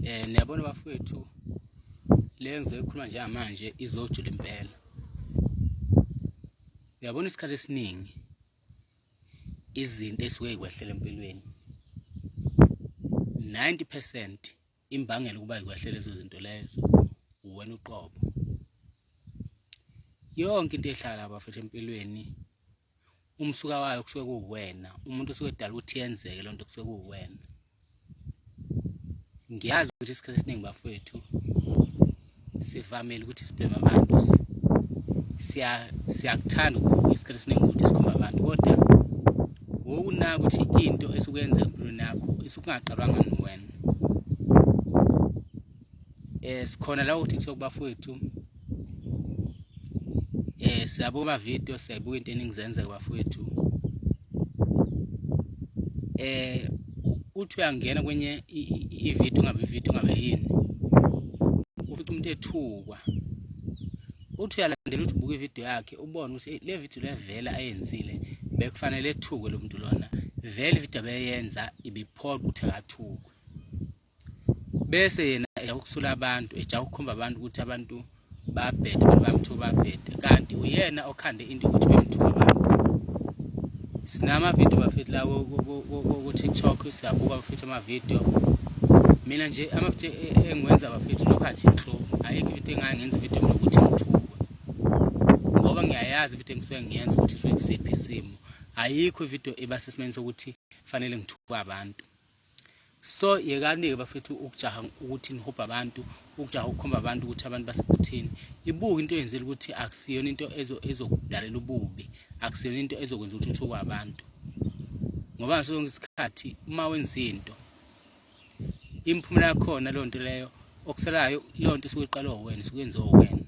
Niyabona bafowethu, le ngizoyikhuluma njengamanje izojula impela. Uyabona isikhathi esiningi izinto esuke yikwehlela empilweni 90% imbangela ukuba yikwehlela lezo zinto lezo uwena uqobo. Yonke into ehlala bafethu empilweni umsuka wayo kusuke kuwena, umuntu osuke edala ukuthi yenzeke lonto kusuke kuwena. Ngiyazi ukuthi isikhathi esiningi bafowethu sivamile ukuthi sibheme abantu, siyakuthanda isikhathi esiningi ukuthi sikhombe abantu, kodwa wokunaka ukuthi into esukwenza empilweni yakho isukungaqalwanga niwena. Sikhona la ukuthi kuthiwa bafowethu siyabuka ama-video, siyabuka into eningi zenzeka bafowethu. Uthi uyangena kwenye i-video ngabe yini, ufica umuntu ethukwa, uthi uyalandela uthi ubuka i-video yakhe ubone ukuthi le video levela ayenzile bekufanele ethukwe lo muntu lona, vele i-video abeyenza ibiphoqa ukuthi akathukwe. Bese yena ejakusula abantu, ejakukhomba abantu ukuthi abantu babhede, abantu bamthuka babhede, kanti uyena okhande into ukuthi bemthuka abantu. Sinama-video bafethu la ku-TikTok, siyabuka bafethu ama-video. Mina nje ama-video engiwenza bafethu lokhu athi nhlo, ayikho into engangenza i-video mina ukuthi ngithukwe, ngoba ngiyayazi i-video engisuke ngiyenza ukuthi isuke kusiphi isimo. Ayikho i-video eba sesimeni sokuthi fanele ngithukwe abantu. So yekani-ke bafethu ukujaha ukuthi nihobha abantu, ukujaha ukukhomba abantu ukuthi abantu basephutheni. Ibuka into eyenzile ukuthi akusiyona into ezokudalela ububi, akusiyona into ezokwenza ukuthi uthukwe abantu. Ngoba ngaso sonke isikhathi uma wenza into, imphumela yakhona leyo nto leyo, okusalayo leyo nto isuke iqalwe wena, isuke yenziwe wena.